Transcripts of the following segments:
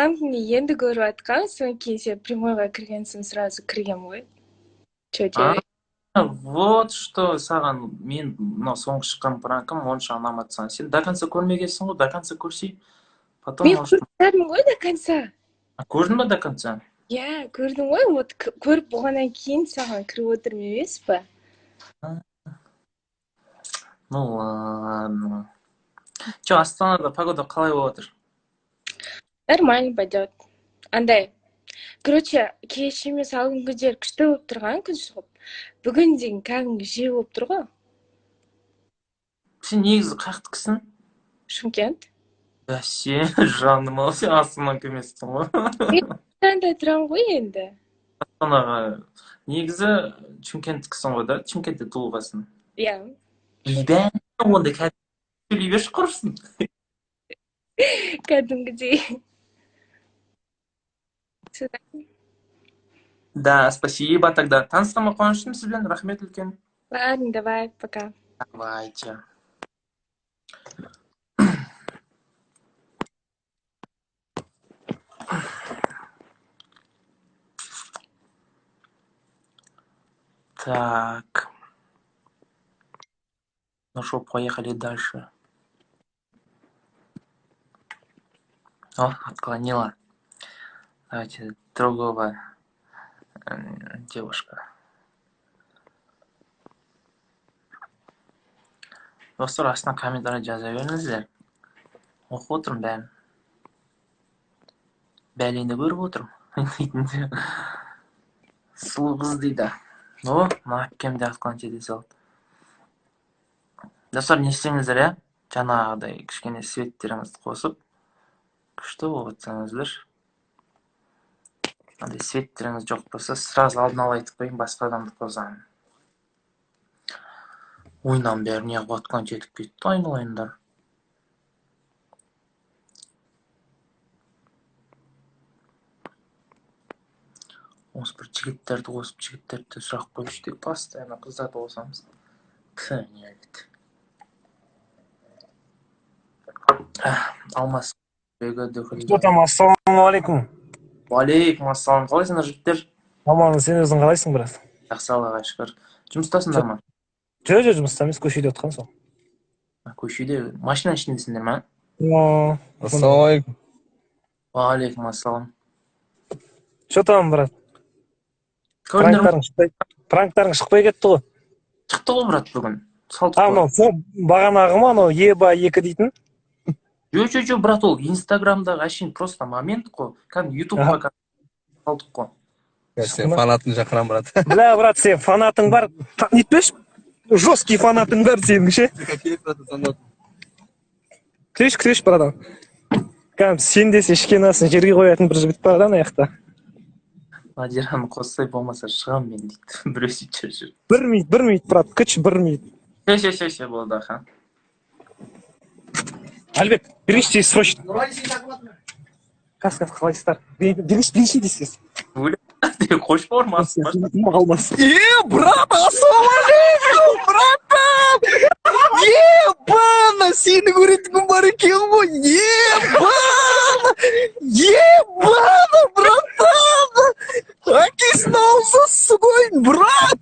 Пранкіңді енді көріп жатқанмын, содан кейін сен прямойға кірген соң сразу кіргенмін ғой. Че делать? Вот что саған мен мынау соңғы шыққан пранкым онша ұнамады саған. Сен до конца көрмегенсің ғой, до конца көрсей. Потом Мен может. көріп тастадым ғой до конца. А, көрдің ба до конца? Иә, көрдім ғой. Вот көріп болғаннан кейін саған кіріп отырмын емес па? Ну ладно. Че, Астанада погода қалай болып жатыр? Нормально пойдет. Андай. Короче, кеше емес, алдыңғы күндері күшті болып тұрған, күн шығып. Бүгін деген кәдімгі жел болып тұр ғой. Сен негізі қаяқтікісің? Шымкент. Бәсе, жаным ау, сен Астананікі емессің ғой. Астанада тұрамын ғой енді. Астанаға негізі Шымкенттікісің ғой да? Шымкентте туылғансың. Иә. Үйбә, онда кәдімгі сөйлей берші құрысын. Кәдімгідей. Содан. Да, спасибо тогда. Танысқаныма қуаныштымын сізбен. Рахмет үлкен. Ладно, давай, пока. Давайте. Так. Ну что, поехали дальше. О, отклонила. Давайте другого девушка. Достар, астына комментарий жаза беріңіздер. Оқып отырмын бәрін. Бәлені көріп отырмын. Сұлу қыз дейді. О, мына әпкем де отклонить ете салды. Достар, не істеңіздер, иә? Жаңағыдай кішкене светтеріңізді қосып, күшті болып отырсаңыздар. Андай светтеріңіз жоқ болса, сразу алдын ала айтып қояйын, басқа адамды қосамын. Ойыннан бәрі неғып отклонить етіп кетті, айналайындар. Осы бір жігіттерді қосып, жігіттерді сұрақ қойып жүрдік, постоянно қыздарды қосамыз. Нелет. Алмас. Что там, ассалаумағалейкум. Уалейкум ассалам. Қалайсыңдар, жігіттер? Аман, сен өзің қалайсың, брат? Жақсы, Аллаға шүкір. Жұмыстасыңдар ма? Жоқ, жұмыста емес, көшеде отқан сол. Көшеде, машинаның ішіндесіңдер ма? Ассалаумағалейкум. Уалейкум ассалам. Че там, брат? Көрдіңдер ме? Пранктарың шықпай, пранктарың шықпай кетті ғой. Шықты ғой, брат, бүгін. Салдық А, қой. мынау сол бағанағы ма, анау еба екі дейтін? Жо, жо, жо, брат, ол Инстаграмдағы әшейін просто момент қой. Кәдімгі Ютубқа салдық қой. Сен фанатын шақырамын, брат. Бля, брат, сен фанатың бар. Нетпеші? Жесткий фанатың бар сенің ше. Күтейші, күтейші, братан. Кәдімгі сен десе ішкен асын жерге қоятын бір жігіт бар да ана жақта. Надираны қоссай, болмаса шығамын мен дейді. Біреу сөйтіп жүр. Бір минут, бір минут, брат, күтші, бір минут. Все, все, все, все, болды, аха. Әлібек, беріңізші тез, срочно. Қас, қас, қалайсыздар? Беріңізші, беріңізші дейсіз. Қош бауырым. Қалмас. Е, брат, ассалаумағалейкум, братан! Ебана, сені көретін күн бар екен ғой. Ебана! Ебана, братан! Әкесінің аузы қойын, брат!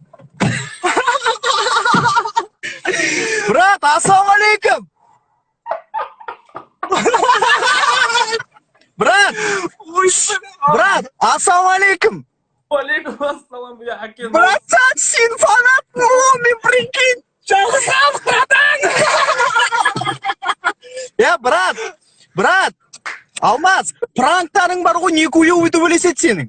Брат, ассалаумағалейкум! Брат! Брат, ассалаумағалейкум! Уалейкум ассалам, бля, әкем. Братан, сен фанатпын ғой, мен, прикинь! Жалғыз қалдық, братан! Е, брат, брат, Алмаз, пранктарың бар ғой, нихуевый төбелеседі сенің.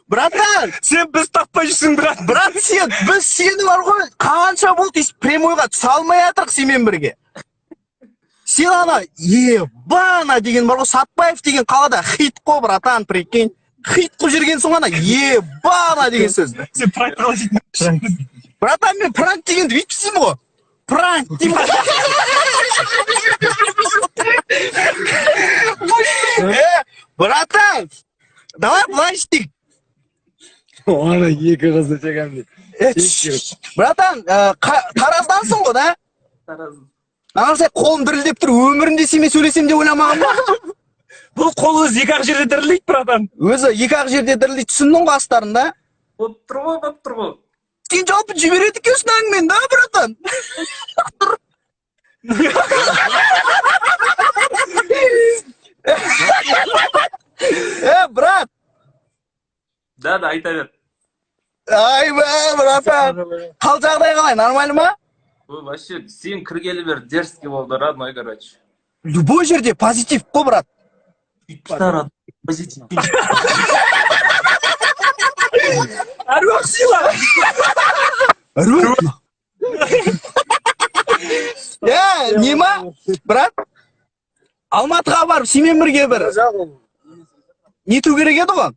Братан, Сен біз таппай жүрсің, брат. Брат, сен, біз сені бар ғой, қанша болды, өйстіп прямойға түсе алмай жатырық сенімен бірге. Сен ана, ебана деген бар ғой, Сатпаев деген қалада хит қой, братан, прикинь. Хит қылып жүргенсің ғой ана, ебана деген сөзді. Сен пранк қалай істейтін? Братан, мен пранк дегенді бүйтіп істеймін ғой. Пранк деймін. Е, братан, давай былай істейік. Ана екі қызды шегемін. Е, братан, Тараздансың ғой, да? Тараз. Аңсай қолым дірілдеп тұр, өмірімде сенімен сөйлесем деп ойламағанмын ба? Бұл қол өзі екі ақ жерде дірілдейді, братан. Өзі екі ақ жерде дірілдейді, түсіндің ғой астарын да? Болып тұр ғой, болып тұр ғой. Сен жалпы жібереді екенсің әңгімені, да, братан? Брат. Да, да, айта бер. Айбай, братан. Қал жағдай қалай, нормально ма? Ой, вообще, сен кіргелі бері дерзкий болды, родной, короче. Любой жерде позитив қой, брат. Позитив. Әруақ сыйла. Әруақ. Не ма, брат? Алматыға барып, сенімен бірге бір нету керек еді ғой?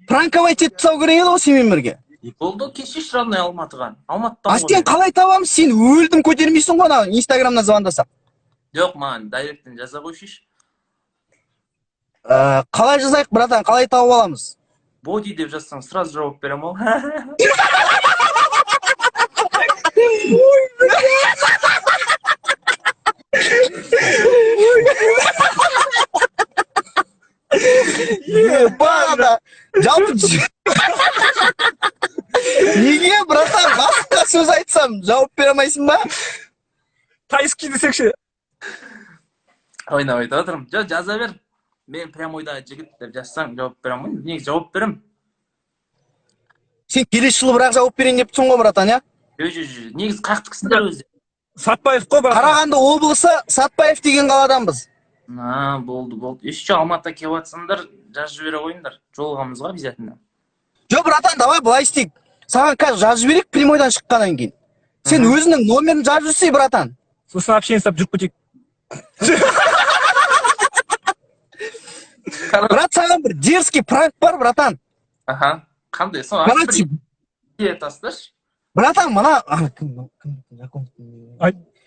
Пранковать етіп тастау керек еді ғой сенімен бірге. Болды, кешеш родной Алматыға. Алматыдан А сен қалай табамыз? Сен өлдім көтермейсің ғой, ана Инстаграмнан звондасақ. Жоқ, маған директтен жаза қойшыш. Қалай жазайық, братан, қалай тауып аламыз? Боди деп жазсаң, сразу жауап беремін ол. Ебана! Жалпы неге, братан, басқа сөз айтсам жауап бере алмайсың ба? Тайский десекші. Ойнап айтып отырмын. Жоқ, жаза бер. Мен прямойдағы жігіт деп жазсаң жауап беремін ғой. Негізі жауап беремін. Сен келесі жылы бірақ жауап берейін деп тұрсың ғой, братан, иә? Жоқ, жоқ, жоқ. Негізі қақтіксіңдер өзі. Сатпаев қой, братан. Қарағанды облысы, Сатпаев деген қаладанбыз. А, болды, болды. Еще Алматыға келіп жатсаңдар, жазып жібере қойыңдар. Жолығамыз ғой обязательно. Жоқ, братан, давай былай істейік. Саған қазір жазып жіберейік прямойдан шыққаннан кейін. Сен өзіңнің номерін жазып жүрсей, братан. Сосын общение ұстап жүріп кетейік. Брат, саған бір дерзкий пранк бар, братан. Аха. Қандай? Соны Короче, бір тасташы. Братан, мына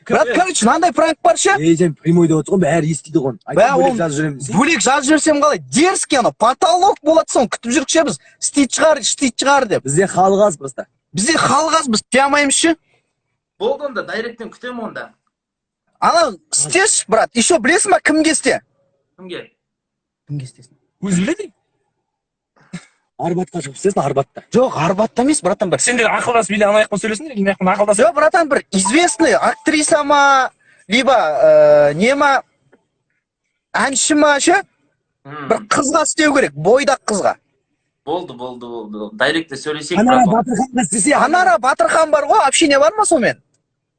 брат, короче, мынандай пранк бар ше. Ей, сен прямой деп отырсың ғой, бәрі естиді ғой. Бә, Айтып бөлек ол жазып жүремін десең. Бөлек жазып жіберсем қалай? Дерзкий анау, потолок болады, соны күтіп жүрік ше біз. Істейтін шығар, істейтін шығар деп. Бізде халық аз просто. Бізде халық аз, біз істей алмаймыз ше. Болды онда, директтен күтемін онда. Ана, істеші, брат. Еще білесің ба, кімге істе? Кімге? Кімге істесің? Өзі біледі. Арбатқа шығып істесін, Арбатта. Жоқ, Арбатта емес, братан, бір. Сендер ақылдасып или ана жақтан сөйлесіңдер, или мына жақтан ақылдасып. Жоқ, братан, бір известный актриса ма, либо не ма, әнші ма ше? Бір қызға істеу керек, бойдақ қызға. Болды, болды, болды. Директте сөйлесейік, Анара брат. Батырханға істесе, Анара Батырхан бар ғой, общение бар ма сонымен?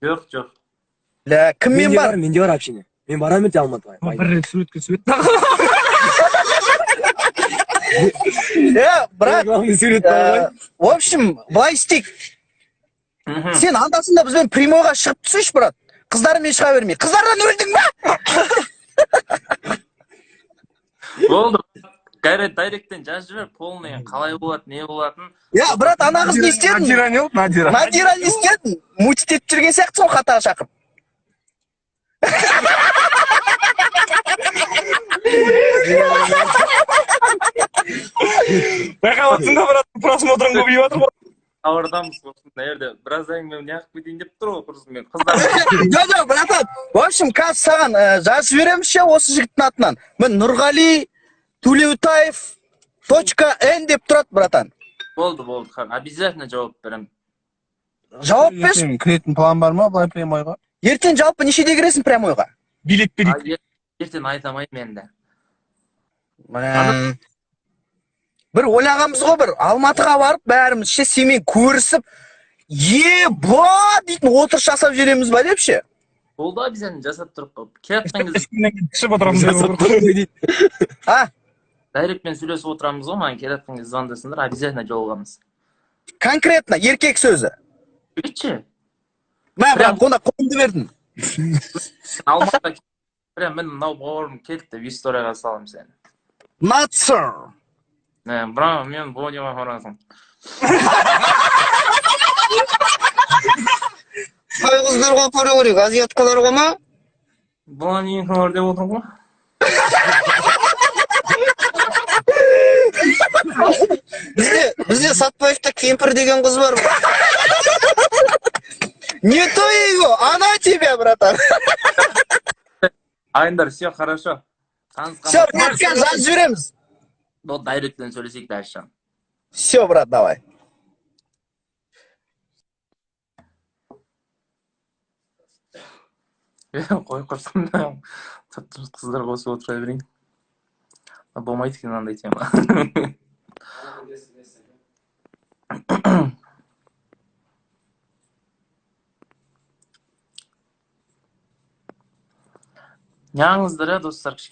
Жоқ, жоқ. Ля, кіммен Менде бар? бар, менде бар общение. Мен барамын ертең Алматыға. Бір рет суретке түсіп. Брат, Главный сурет бар ғой. в общем, былай істейік. Сен анда-санда бізбен прямойға шығып түсейші, брат. Қыздармен шыға бермей. Қыздардан өлдің ба? Болды. Қайрат, директтен жазып жібер, полный қалай болады, не болатын. Я, брат, ана қыз не істедің? Надира не болды, Надира? Надира не істедің? Мутить етіп жүрген сияқтысың ғой, хатаға шақырып. Байқап отырсың да, брат, просмотрың көбейіп жатыр ғой. Хабардамыз құрсын, мына жерде біраз әңгіме неғып кетейін деп тұр ғой құрсын мен қыздар. Жоқ, жоқ, братан. В общем, қазір саған жазып жібереміз ше осы жігіттің атынан. Мен Нұрғали Төлеутаев точка Н деп тұрады, братан. Болды, болды, хан, обязательно жауап беремін. Жауап берші. Ертең кіретін план бар ма былай прямойға? Ертең жалпы нешеде кіресің прямойға? Билет берейік. Ертең айта алмаймын енді. Бір ойлағанбыз ғой, бір Алматыға барып бәріміз ше сенімен көрісіп, еба дейтін отырыс жасап жібереміз ба деп ше? Болды, обязательно жасап тұрып қойып. Келатқан кезде Ішіп отырамыз. Жасап тұрып дейді. А? Директпен сөйлесіп отырамыз ғой, маған келатқан кезде звондасыңдар, обязательно жолығамыз. Конкретно еркек сөзі. Сөйтші. Мә, брат, онда қолымды бердім. Алматыға прям міне мынау бауырым келді деп историяға саламын сені. Not sir. Бра, мен бодиға барасың. Қай қыздарға апару керек? Азиаткаларға ма? Блондинкалар деп отырмын ғой. Бізде Сатпаевта кемпір деген қыз бар. Не то его, она тебя, братан. Ағайындар, все хорошо. Танысқан. Все, брат, қазір жазып жібереміз. Болды, директпен сөйлесейік дальше. Все, брат, давай. Қой, құрсын, тып қыздар қосып отыра берейін. Болмайды екен мынандай тема. Неғыңыздар, иә, достар, кішкене.